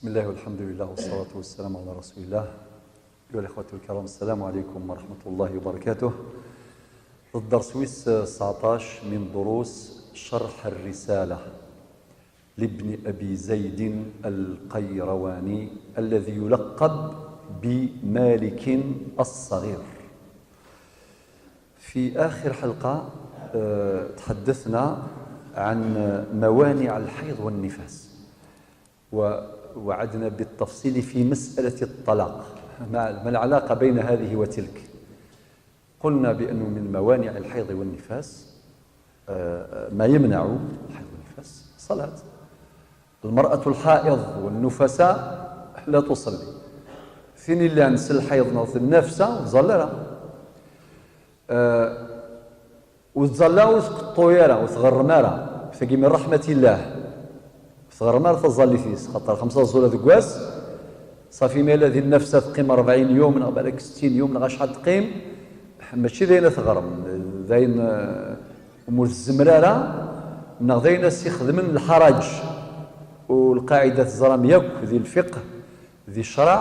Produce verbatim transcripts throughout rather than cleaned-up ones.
بسم الله والحمد لله والصلاة والسلام على رسول الله. أيها الإخوة الكرام، السلام عليكم ورحمة الله وبركاته. الدرس ويس تسعطاش من دروس شرح الرسالة لابن أبي زيد القيرواني الذي يلقب بمالك الصغير. في آخر حلقة، آه، تحدثنا عن موانع الحيض والنفاس، ووعدنا بالتفصيل في مسألة الطلاق. ما ما العلاقة بين هذه وتلك؟ قلنا بأنه من موانع الحيض والنفاس، آه، ما يمنع الحيض والنفاس، صلاة. المرأة الحائض والنفساء لا تصلي. Tin yellan s lḥayḍ neɣ s nnefsa ur tẓall ara. Ah, ur tẓall ara, ur tqeṭṭu ara, ur tɣerrem ara. Tagi min ṛeḥmatillah. Ur tɣerrem ara taẓallit-is, xaṭer xemsa ẓẓula deg wass, ṣafi ma yella di nnefsa teqqim rebɛin yum neɣ balak settin yum neɣ acḥal teqqim, mačči d ayen ad tɣerrem, d ayen, eh, umi ur tezmer ara, neɣ d ayen as-ixedmen lḥaraǧ. U lqaɛida teẓram yakk di lfiqh, di ccreɛ,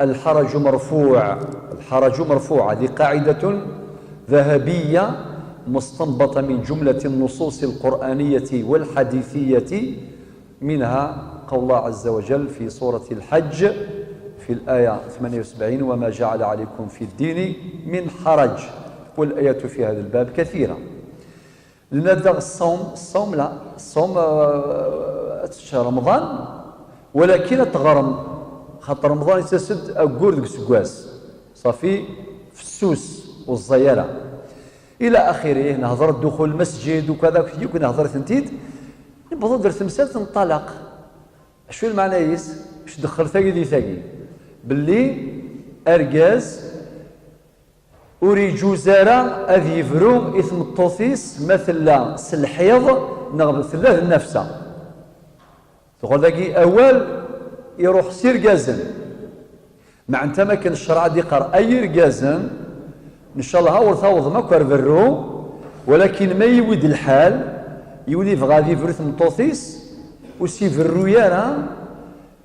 الحرج مرفوع. الحرج مرفوع، هذه قاعدة ذهبية مستنبطة من جملة النصوص القرآنية والحديثية، منها قول الله عز وجل في سورة الحج في الآية ثمانية وسبعين: "وما جعل عليكم في الدين من حرج". والآيات في هذا الباب كثيرة. Lna daɣ ṣṣawm, ṣṣawm la, ṣṣawm, eh, ad tečč Remḍan, walakin ad teɣrem, xaṭer Remḍan yettas-d aggur deg useggas, ṣafi, fessus, ur ẓẓay ara. Ila axirih, nehḍer ddexul lmasǧid, ukada, akk, yakk nehḍer-tent-id, newweḍ-d ar temsalt n ṭṭalaq. Acu lmeɛna-is? Acu tdexxel tagi di tagi? Belli argaz ur iǧuz ara ad yebru i tmeṭṭut-is ma tella s lḥiḍ neɣ tella d nnefsa. Tuɣal dagi awal iruḥ s irgazen. Meɛna am akken ccreɛ ad iqqar ay irgazen, ncallah ur tawḍem akk ar berru, walakin ma yiwi-d lḥal, yiwen yebɣa ad yebru i tmeṭṭut-is, ur s-iberru ara,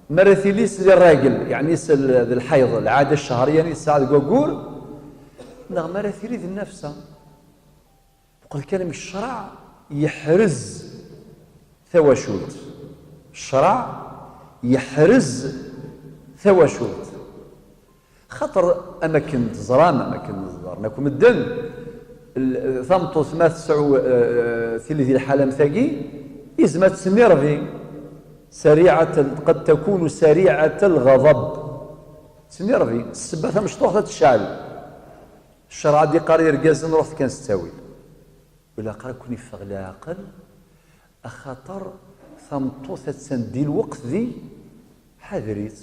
mi ara tili s les règles, yeɛni s l-, d lḥayḍ, lɛada cchehriya i tesɛa deg waggur, neɣ mi ara tili d nnefsa. Muqel kan amek ccreɛ yeḥrez tawacult. Ccreɛ yeḥrez tawacult. Xaṭer am akken teẓram, am akken ẓran akk medden, l-, tameṭṭut ma tesɛu, eh, tili di lḥala am tagi, izmer ad tesnirbi. سريعة، قد تكون سريعة الغضب. Tesnirbi, ssebba tamecṭuḥt ad tecɛel. Ccreɛ ad iqqar i yergazen ruḥet kan s ttawil. Ilaq ad ken-iffeɣ leɛqel, axaṭer tameṭṭut attan di lweqt di, ḥader-itt.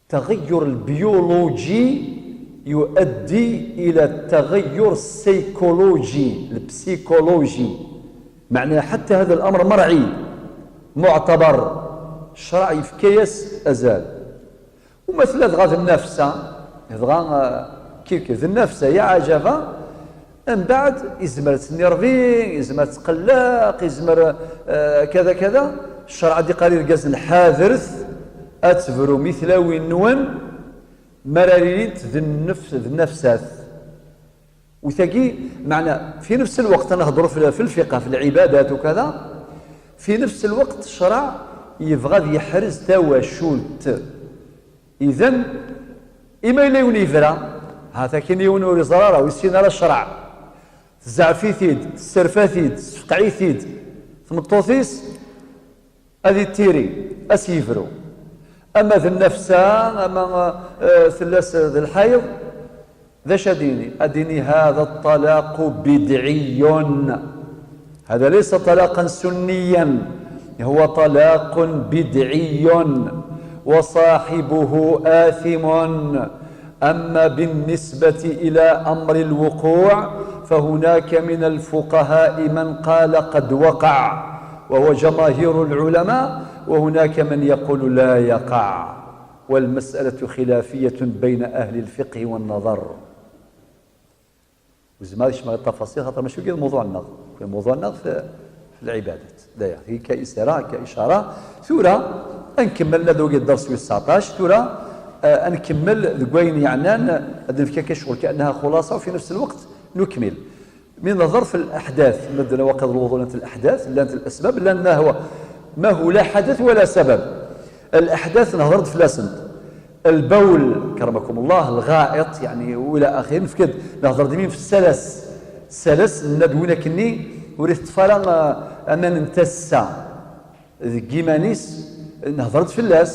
التغير البيولوجي يؤدي إلى التغير السيكولوجي، البسيكولوجي. معناها حتى هذا الأمر مرعي، معتبر، الشرع يفكيس أزال. وما تلا دغا ذ النفسة، دغا، آه، كيف كيف ذ النفسة يا عجبا، من بعد يزمر تنيرفي، يزمر تقلق، يزمر، آه، كذا كذا. الشرع دي قال يرقز الحاذرث، أتبرو مثلاوي النون، مرارينت ذ النفس، ذ النفسات. وتاقي معنى في نفس الوقت أنا هضروا في في الفقه، في العبادات وكذا، في نفس الوقت الشرع يبغى يحرز تواشلت. إذن إما إلا يون يفرا، هذا كين يون ورزرارة ويسين على الشرع، تزعفيتيد، تسرفاتيد، تسفقعيتيد، تمطوثيس، هذه التيري، أسيفرو. أما ذ النفسة، أما، آه، ثلاث ذ الحيض، ذا شديني، أديني هذا الطلاق بدعي. هذا ليس طلاقا سنيا، هو طلاق بدعي، وصاحبه آثم. أما بالنسبة إلى أمر الوقوع، فهناك من الفقهاء من قال قد وقع، وهو جماهير العلماء، وهناك من يقول لا يقع. والمسألة خلافية بين أهل الفقه والنظر. وزعما هذا يشمل التفاصيل، خاطر ماشي كاين موضوع النظر، كاين موضوع النظر في، في العبادات. داير هي كإشارة، كإشارة. ثورة Ad nkemmel ad wagi dders wis tseɛṭac. Tura, eh, ad nkemmel deg wayen yeɛnan, ad nefk akka ccɣel كأنها خلاصة وفي نفس الوقت نكمل. Mi nehḍer fi الأحداث, medden awaqa d lwuḍu, llant الأحداث, llant الأسباب, llant ما هو, ما هو لا حدث ولا سبب. الأحداث nehḍer-d fell-asent. البول, كرمكم الله, الغائط, يعني, وإلى آخره. Nefk-d, nehḍer-d mi f السلس. السلس, nenna-d win akkenni ur iteṭṭef ara, eh, aman n tasa. Deg yiman-is, nehḍer-d fell-as,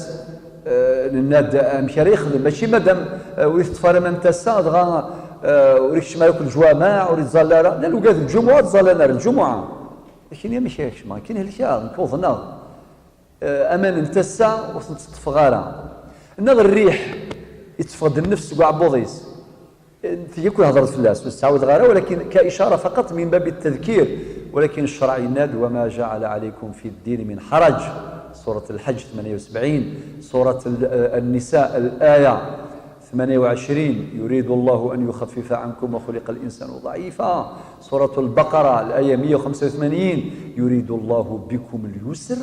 eh, nenna-d amek ara yexdem, mačči madam, eh, ur iteṭṭef ara aman n tasa, dɣa, eh, ur ikeččem ara akk leǧwameɛ, ur ittẓalla ara. Llan wigad n lǧumuɛa ur ttẓallan ara, lǧumuɛa. Akken amek ara kecmeɣ, akken helkeɣ, nekk uḍneɣ. Eh, aman n tasa ur ten-tteṭṭfeɣ ara. Neɣ rriḥ, itteffeɣ-d nnefs seg uɛebbuḍ-is. Tagi akk hedreɣ fell-as, ur s-ttɛawdeɣ ara, ولكن كإشارة فقط من باب التذكير. ولكن الشرع يناد: وما جعل عليكم في الدين من حرج. سورة الحج ثمانية وسبعين، سورة ال-، النساء الآية ثمانية وعشرين: يريد الله أن يخفف عنكم وخلق الإنسان ضعيفا. سورة البقرة الآية مية وخمسة وثمانين: يريد الله بكم اليسر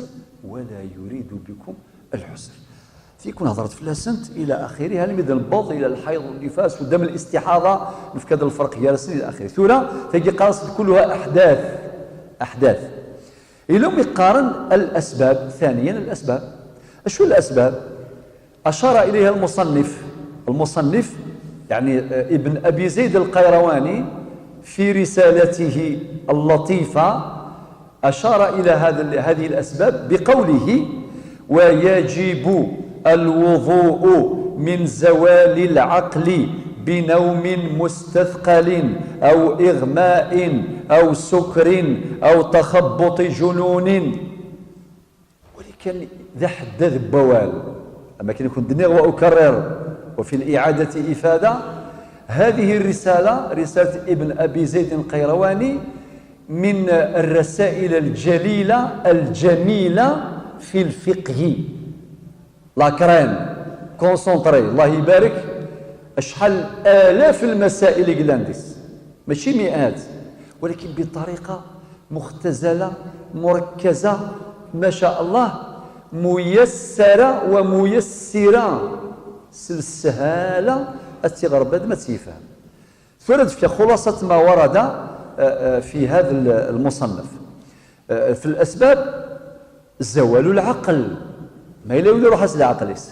ولا يريد بكم العسر. Tagi akk hedreɣ fell-asent إلى آخره, almi d-newweḍ إلى الحيض والنفاس ودم الاستحاضة, nefka-d lferq gar-asen إلى آخره. Tura, tagi qqaren-as كلها أحداث. أحداث. Yella win yeqqaren الأسباب, ثانيا الأسباب. Acu الأسباب؟ أشار إليها المصنف. المصنف, يعني, eh, ابن أبي زيد القيرواني في رسالته اللطيفة أشار إلى هذا ال-، هذه الأسباب بقوله: ويجب الوضوء من زوال العقل بنوم مستثقل أو إغماء أو سكر أو تخبط جنون. Walakin d aḥeddad n wawal. Am akken i kent-nniɣ, وأكرر وفي الإعادة إفادة، هذه الرسالة، رسالة ابن أبي زيد القيرواني، من الرسائل الجليلة الجميلة في الفقه. La crème, concentré, الله يبارك. أشحال آلاف المسائل i yellan deg-s. ماشي مئات، ولكن بطريقة مختزلة، مركزة، ما شاء الله، ميسرة وميسرة. S lsehhala ad tt-iɣer bnadem, ad tt-yefhem. Tura ad d-fkeɣ خلاصة ما ورد, eh, eh, في هذا ال-, المصنف. Eh, في الأسباب زوال العقل. Ma yella win iruḥ-as leɛqel-is.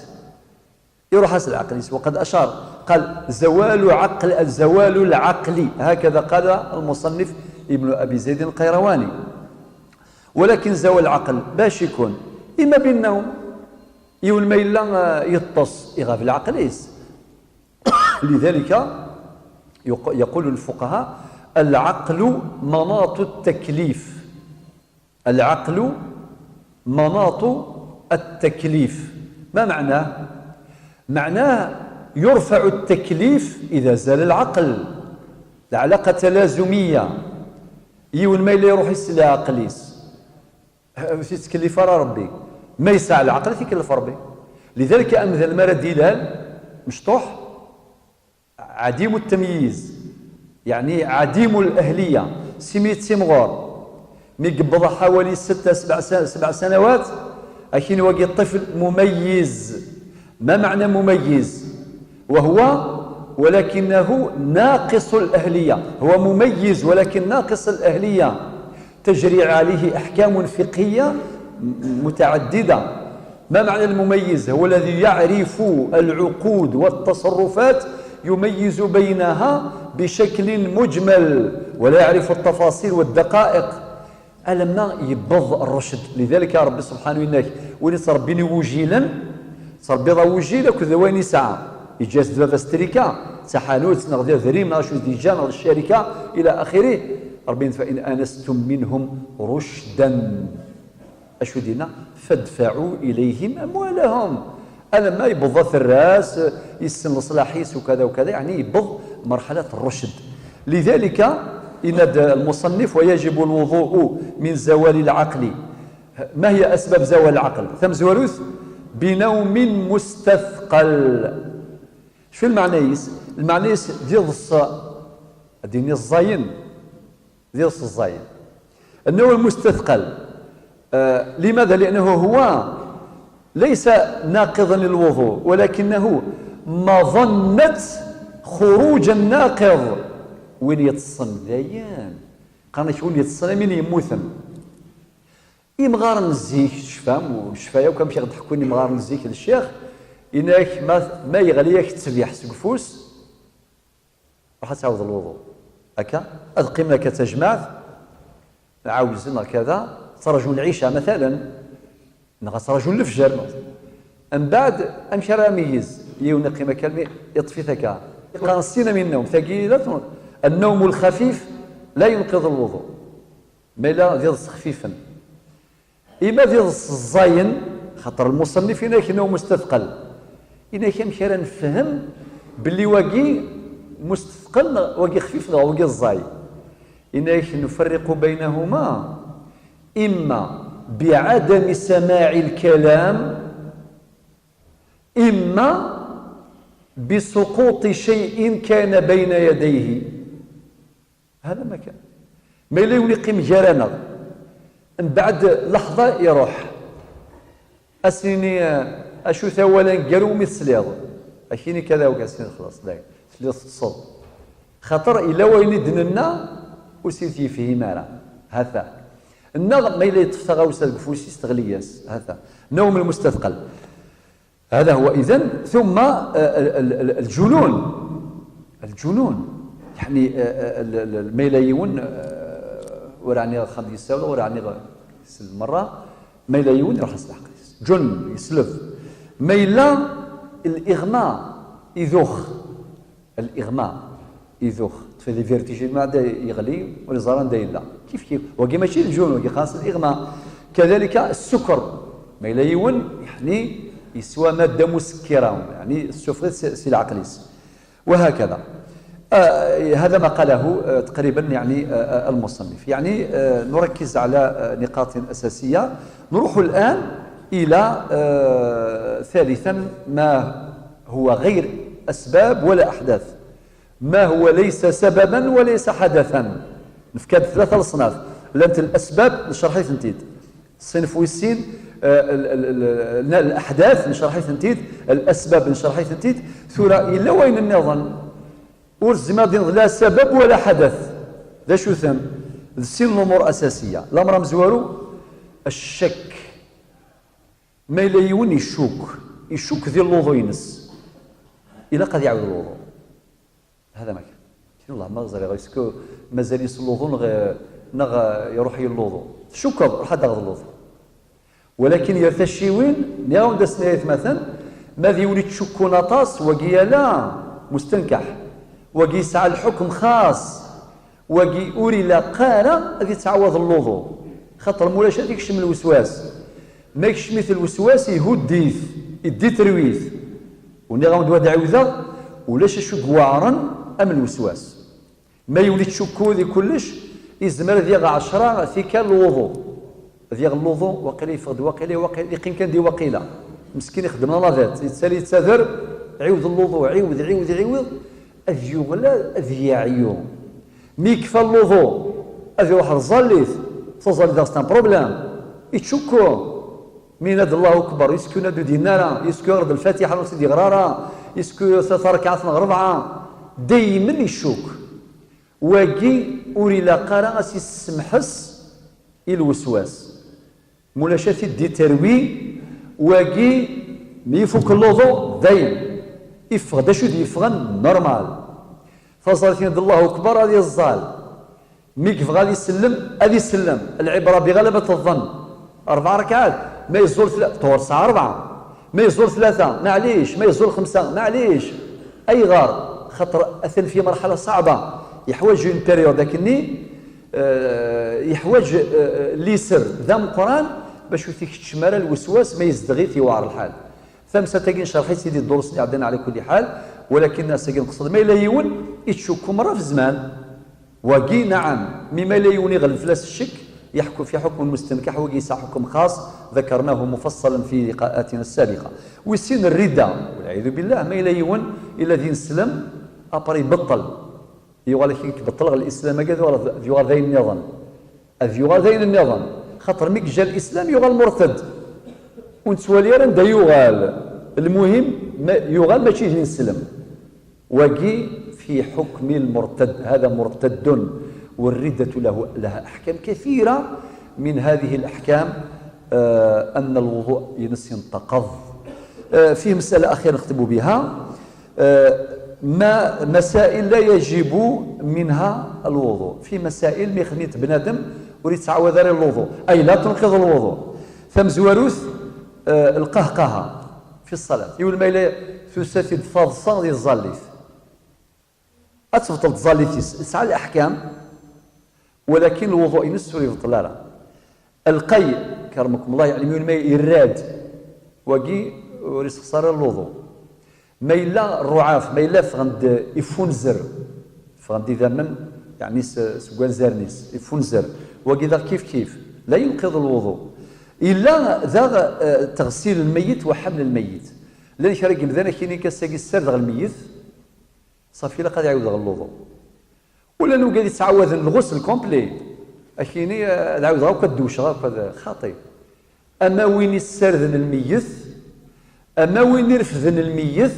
Iruḥ-as leɛqel-is. وقد أشار, قال: زوال عقل، زوال العقل، هكذا قال المصنف ابن أبي زيد القيرواني. ولكن زوال العقل باش يكون؟ إما بالنوم. Yiwen ma yella, eh, yeṭṭes, iɣab leɛqel-is. لذلك يق-، يقول الفقهاء: العقل مناط التكليف. العقل مناط التكليف. ما معناه؟ معناه يرفع التكليف إذا زال العقل. العلاقة تلازمية. Yiwen ma yella iruḥ-as leɛqel-is, ur t-yettkellif ara Rebbi. Ma yesɛa leɛqel, ad t-ikellef Rebbi. لذلك amdan mi ara d-ilal, mecṭuḥ, عديم التمييز، يعني عديم الأهلية، simi yettimɣur, mi yewweḍ حوالي ست, سبع س-, سبع سنوات, akin wagi طفل مميز. ما معنى مميز؟ وهو، ولكنه ناقص الأهلية، هو مميز ولكن ناقص الأهلية، تجري عليه أحكام فقهية م-، متعددة. ما معنى المميز؟ هو الذي يعرف العقود والتصرفات، يميز بينها بشكل مجمل، ولا يعرف التفاصيل والدقائق. Alamma yewweḍ الرشد. لذلك Rebbi سبحانه yenna-k, win yettrebbin igujilen, tettrebbiḍ agujil akked wayen yesɛa. Yeǧǧa-as-d baba-s trika, d taḥanut, neɣ d adrim, neɣ acu i s-d-yeǧǧa, neɣ d ccarika, إلى آخره. Rebbi yenna-t: فإن آنستم منهم رشدا. Acu d-yenna? فادفعوا إليهم أموالهم. Alamma yewweḍ ad terr-as, yessen leṣlaḥ-is, ukada, ukada, يعني yewweḍ مرحلة الرشد. لذلك yenna-d المصنف: ويجب الوضوء من زوال العقل. ما هي أسباب زوال العقل؟ Tamezwarut: بنوم مستثقل. Acu lmeɛna-is? Lmeɛna-is d iḍes, ad d-nini ẓẓayen. D iḍes ẓẓayen. النوم المستثقل. آه، لماذا؟ لأنه هو ليس ناقضا للوضوء، ولكنه مظنة خروج الناقض. Win yeṭṭsen dayen, qqaren-ak win yeṭṭsen am win yemmuten. Imɣaren n zik, tecfam, u necfa yakk amek i ɣ-d-ḥekkun imɣaren n zik d ccix, yenna-ak ma, ma yeɣli-yak ttbiḥ seg ufus, ruḥ ad tɛawdeḍ lwuḍu. Akka, ad qqimen akka d tajmaɛt, ɛawzen neɣ kada, ttraǧun lɛica, matalan, neɣ ad ttraǧun lefjer. Mbeɛd, amek ara ameyyez? Yiwen iqqim akka, almi yeṭṭef-it akka. Iqqar sin am innawm, tagi la tun-, النوم الخفيف لا ينقض الوضوء. Ma yella d iḍes xfifen. Ima d iḍes ẓẓayen, xaṭer lmuṣennif yenna-ak النوم مستثقل. Yenna-ak amek ara nefhem belli wagi مستثقل, neɣ wagi xfif, neɣ wagi ẓẓay. Yenna-ak نفرق بينهما إما بعدم سماع الكلام إما بسقوط شيء كان بين يديه. هذا ما كان. Ma yella yiwen iqqim gar-aneɣ, mbeɛd laḥḍa iruḥ. Ad s-nini, eh, acu-t awal aneggaru umi tesliḍ? Ad k-yini kada, wak ad s-nini xlaṣ, dayen. Telliḍ teṭṭseḍ. Xaṭer yella wayen i d-nenna ur s-it-yefhim ara. Hata. Neɣ ma yella yeṭṭef taɣawsa deg ufus-is, teɣli-yas. Hata. النوم المستثقل. هذا هو. إذن، ثم، آه، ال-، ال-، ال-، الجنون. الجنون. يعني، آه، آه، ال-، ال-، ال-، ma yella yiwen, آه، ur ɛniɣ axxam d-yessawleɣ, ur ɛniɣ s lmerra, ma yella yiwen iruḥ-as leɛqel-is. Jun, yesleb. Ma yella الإغماء, idux. الإغماء, idux. Ṭṭef di vertige, ma da yeɣli, ur yeẓri anda yella. Kif kif. Wagi mačči d lǧun, wagi xas الإغماء. كذلك السكر. Ma yella yiwen, يعني, yeswa madda musekkira, يعني, tessufeɣ-it si, si leɛqel-is. وهكذا. آه، هذا ما قاله، آه، تقريبا، يعني، آه، آه، المصنف. يعني، آه، نركز على، آه، نقاط أساسية. نروح الآن إلى، آه، ثالثا، ما هو غير أسباب ولا أحداث، ما هو ليس سببا وليس حدثا. Nefka-d tlata leṣnaf. Llant الأسباب, necreḥ-itent-id. Ṣṣinf wis sin, eh, ال-, ال-, ال-, ال-, الأحداث, necreḥ-itent-id. الأسباب, necreḥ-itent-id. Tura, yella wayen nniḍen. Ur tezmireḍ ad d-tiniḍ la sabab wala ḥadath. D acu-ten? D sin lumuṛ asasiya. Lameṛ amezwaru, ccekk. Ma yella yiwen icukk, icukk di lluḍu-ines, ilaq ad iɛawed lwuḍu. هذا ما كان. Kra n lehna ẓriɣ, est-ce que mazal-it lluḍu neɣ, neɣ iruḥ-iyi lluḍu? Tcukkeḍ, ruḥ ad d-taɣeḍ lluḍu. Walakin ger tacciwin, nniɣ-awen-d ass-nni ay atmaten, ma d yiwen ittcukkun aṭas, wagi ala, mustenkaḥ. Wagi yesɛa lḥukm xas. Wagi ur ilaq ara ad yettɛawad lluḍu, xaṭer ma ulac ad ikcem lweswas. Ma ikcem-it lweswas, ihudd-it, idditerwi-t. U nniɣ-awen-d wa d-ɛiwdeɣ, ulac acu iweɛren am lweswas. Ma yiwen ittcukku di kullec, izmer ad yaɣ ɛecra tikkal lwuḍu. Ad yaɣ lwuḍu, waqila yeffeɣ-d waqila, waqila, yeqqim kan di waqila. Meskin ixeddem la navette, yettali yettader, ɛiwed lwuḍu, ɛiwed, ɛiwed, ɛiwed, ad yuɣal ad yeɛyu. Mi yekfa lwuḍu, ad iruḥ ɣer tẓallit, taẓallit-a c'est un problème. Ittcukku. Mi yenna-d Allahu Akbar, est-ce que yenna-d ur d-yenni ara, est-ce que iɣer-d Lfatiḥa ur s-d-yeɣri ara, est-ce que tlata rekɛat neɣ rebɛa, daymen icukk. Wagi ur ilaq ara ad s-issemḥes i lweswas. Mulac ad t-id-iterwi, wagi mi ifuk lluḍu, dayen. Iffeɣ-d acu d-yeffɣen, normal. Taẓallit-nni d Allahu Akbar, ad iẓẓal. Mi yebɣa ad isellem, ad isellem. العبرة بغلبة الظن. Rebɛa rekɛat. Ma yeẓẓul tla-, ṭhur sɛa rebɛa. Ma yeẓẓul tlata, maɛlic. Ma yeẓẓul xemsa, maɛlic. Ayɣer? Xaṭer atan fi merḥala ṣaɛba. Yeḥwaǧ une période akkenni, eh, yeḥwaǧ, eh, liser d ameqqran bac ur t-ikeččem ara lweswas, ma yezdeɣ-it, yewɛer lḥal. Tamsalt-agi necreḥ-itt-id di ddurs-nni iɛeddan ɛla kulli ḥal, walakin ass-agi neqsed ma yella yiwen ittcukku merra f zzman. Wagi, naɛam, mi ma yella yiwen iɣleb fell-as ccek, yeḥku fi ḥukm lmustenkaḥ, wagi yesɛa ḥukm xas, ذكرناه مفصلا في لقاءاتنا السابقة. Wis sin, rridda, والعياذ بالله, ma yella yiwen illa d ineslem, après ibeṭṭel. Yuɣal ak-, ibeṭṭel ɣer lislam-agi, ad yuɣal, ad yuɣal d ayen nniḍen. Ad yuɣal d ayen nniḍen. Xaṭer mi yeǧǧa lislam, yuɣal murtad. Ur nettwali ara anda yuɣal. Lmuhim, ma-, yuɣal mačči d ineslem. Wagi في حكم المرتد، هذا مرتد، والردة له، لها أحكام كثيرة. من هذه الأحكام، آه، أن الوضوء ينس ينتقض. آه، فيه مسألة أخيرة نختم بها. آه، ما مسائل لا يجب منها الوضوء. في مسائل ما يخدميت بنادم وريت تعاود الوضوء، أي لا تنقض الوضوء. Tamezwarut, آه، القهقهة في الصلاة. Yiwen ma yella tusa-t-id taḍsa di tẓallit. Ad tebṭel tẓallit-is. Tesɛa leḥkam, walakin lwuḍu-ines ur yebṭel ara. Lqay, كرمكم الله, yeɛni yiwen ma yerra-d, wagi ur yessexṣar ara lwuḍu. Ma yella rruɛaf, ma yella ffɣen-d ifunzer, ffɣen-d idammen, yeɛni s-, seg wanzaren-is, ifunzer, wagi daɣ kif kif, لا ينقض الوضوء. Yella daɣ, eh, تغسيل الميت وحمل الميت. Llan kra n yimdanen akini ass-agi ssardeɣ lmeyyet, ṣafi ilaq ad iɛiwed ɣer lwuḍu. Ula nugad yettɛawaden lɣusl complet, akini, eh, ad ɛawdeɣ akk ad dewceɣ akk ad xaṭi. Ama win issarden lmeyyet, ama win irefden lmeyyet,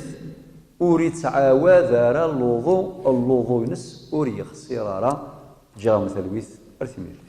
ur ittɛawad ara lwuḍu, lwuḍu-ines ur yexṣir ara. Ǧǧiɣ-awen talwit, ar timlilit.